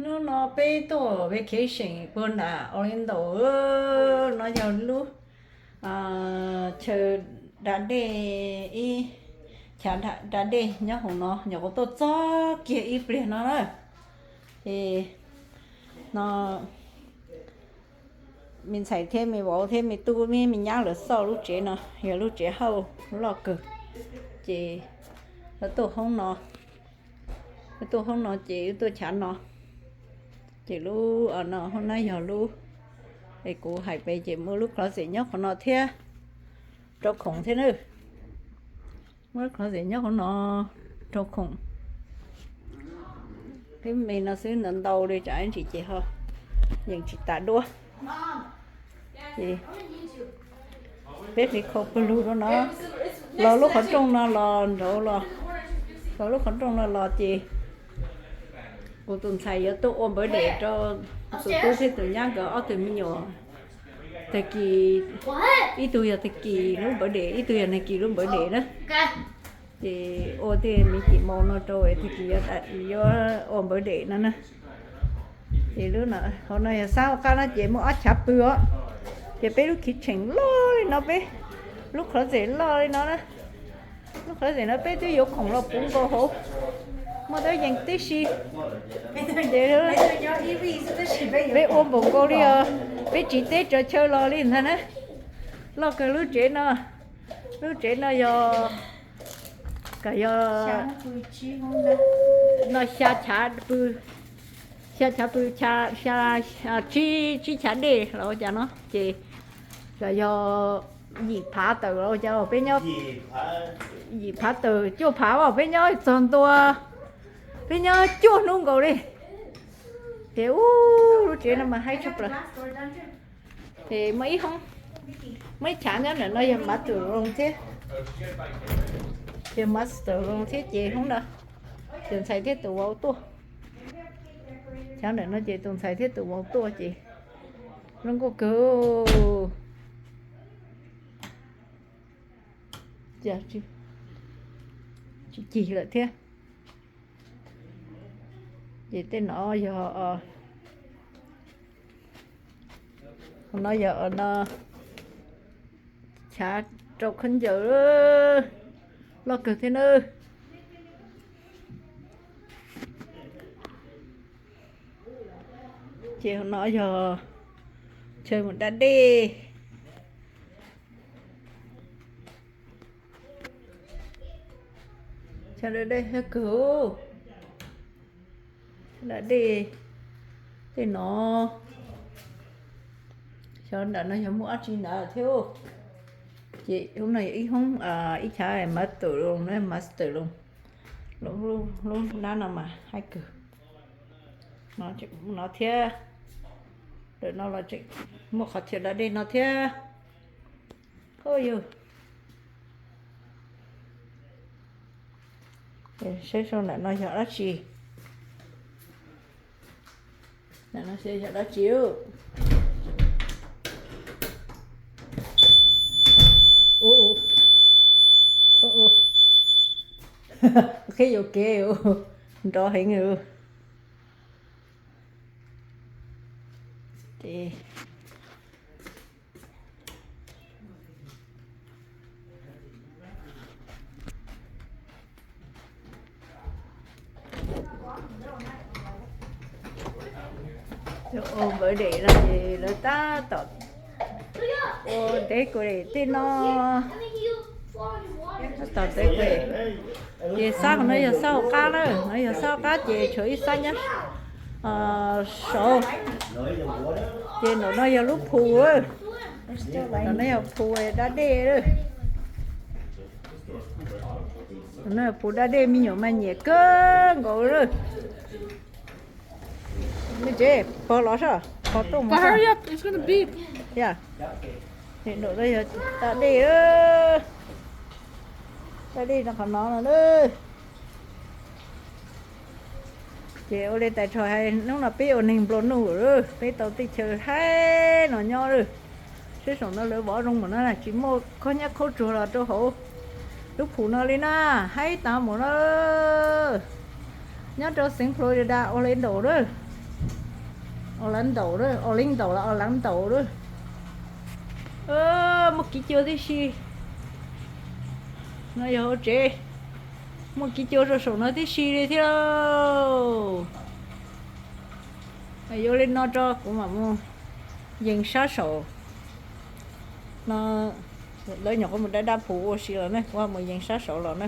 Hnub no peb tuaj vacation puag nram Orlando. No yog lub chaw da dej, ib chav da dej nyob hauv no, nyuam qhuav tuaj txog kiag ib pliag no na. Ces no me ntxhais thiab me vauv thiab me tub me nyab lawv xauj lub tsev no, yog lub tsev hauj loj kawg. Ces lawv tuaj hoob no, lawv tuaj hoob no ces lawv tuaj chav no. Ces lub no hoob no yog lub, es kuv hais pem ces muaj lub closet nyob qhov no thiab, rau khoom thiab na. Muaj lub closet nyob qhov no rau khoom. Peb me no xwb ntau ntau li, tsam ib ntsis ces ho yeej tsis tas duab. Ces peb hliv khau pawg lug rau no, los lub qhov rooj no los nraud los, los lub qhov rooj no los ces kuv tus ntxhais yuav tuaj ua birthday rau tus tub thiab tus nyab nkawd ob tug me nyuam. Tag kis ib tug yog tag kis lub birthday, ib tug yog nag kis lub birthday na. Ces ua tej me cim maus no rau tag kis yuav ua birthday no na. Ces lub no, hauv no yog sab hauv qab no ces muaj ob chav pw os. Ces peb lub kitchen loj li no, peb lub closet loj li no na. Lub closet no peb twb yuav khoom los puv nkaus hauv, muaj tab yees tib si. Ces peb ua npaum nkaus li os, peb tsiv teb tsaws chaw los li ntag na. Loj kawg lub tsev no. Lub tsev no yog, kom yog no xya chav pw, xya chav pw, xya, tsib, tsib chav dej los ua cas no ces kom yog yim phav tawm los ua cas peb nyob, yim phav tawm cuaj phav os, peb nyob txog ntua, peb nyob cuaj hnub nkaus li. Ces ub, lub tsev no mas haib tshaj plaws. Ces muaj ib hoob, muaj ib chav nyob ntawm no yog master room thiab, yog master room thiab ces hoob no tus ntxhais thiab tus vauv tuaj. Chav ntawm no ces tus ntxhais thiab tus vauv tuaj ces zoo nkauj kawg. Tsis cig lawm thiab. Ces tej no yog, no yog no chav rau khaub ncaws, loj kawg thiab na. Ces no yog chaw mus da dej, chaw da dej thiab kawg, da dej tej no. Xyov nram no yog muaj dab tsi ntawd thiab. Ces hoob no yog ib hoob, ib chav master room na, master room. Lub nab no mas haib kawg. No thiab, ntawm no los tseem muaj qhov chaw da dej no thiab. Hu yug, saib saib ntawm no yog dab tsi. Ntawm no yog dab tsi? Ub, ub, ub, qhib yuam kev, nrov heev. Ces ua birthday no ces lawv tab tom ua decorate tej no, tab tom decorate. Ces xab hauv no yog xab hauv qab na, no yog xab hauv qab ces tshuav ib xab nyob saud. Ces nram no yog lub pool, nram no yog pool da dej. Nram no yog pool da dej, me nyuam mas nyiam kawg nkaus lawm. Me tsev, pog los soj, pog tuaj mus soj. Yog, nram no yog da dej, da dej no qhov no no. Ces ua li tais rho hais, hnub no peb ua neeg nplua nuj, peb tau tej chaw haib no nyob lawm. Saib saum no lawv vov zoo npaum no, tsis muaj khaub nyab khaub tsuag los rau hauv lub pool no li na, haib tas npaum no. Nyob rau xeev Florida, Orlando lawm. Orlando, Orlando los Orlando lawm. Muaj kiv cua tib si. No yog hauv tsev, muaj kiv cua rau saum no tib si li thiab lauj. Yuav li no tso kuv mam mus yees sab saum no. Lawv nyuam qhuav mus dab dab phu ua si los ne, kuv mus yees sab saud los na.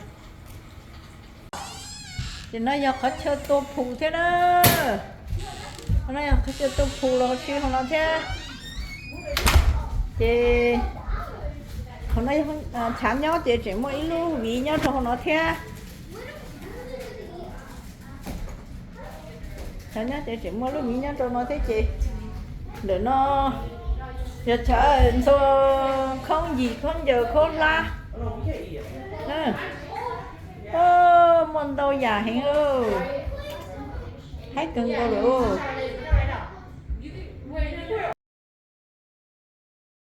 Ces no yog qhov chaw tua phu thiab na. No yog qhov chaw tua phu los ua si hauv no thiab. Ces hauv no yog chav nyob ces tseem muaj ib lub viv nyob rau hauv no thiab. Chav nyob ces tseem muaj lub viv nyob rau no thiab ces ntawm no yog chav ntxhua khaub yim khaub ncaws khaub hlab. Muaj ntau yam heev lauj. Haib kawg nkaus lawm.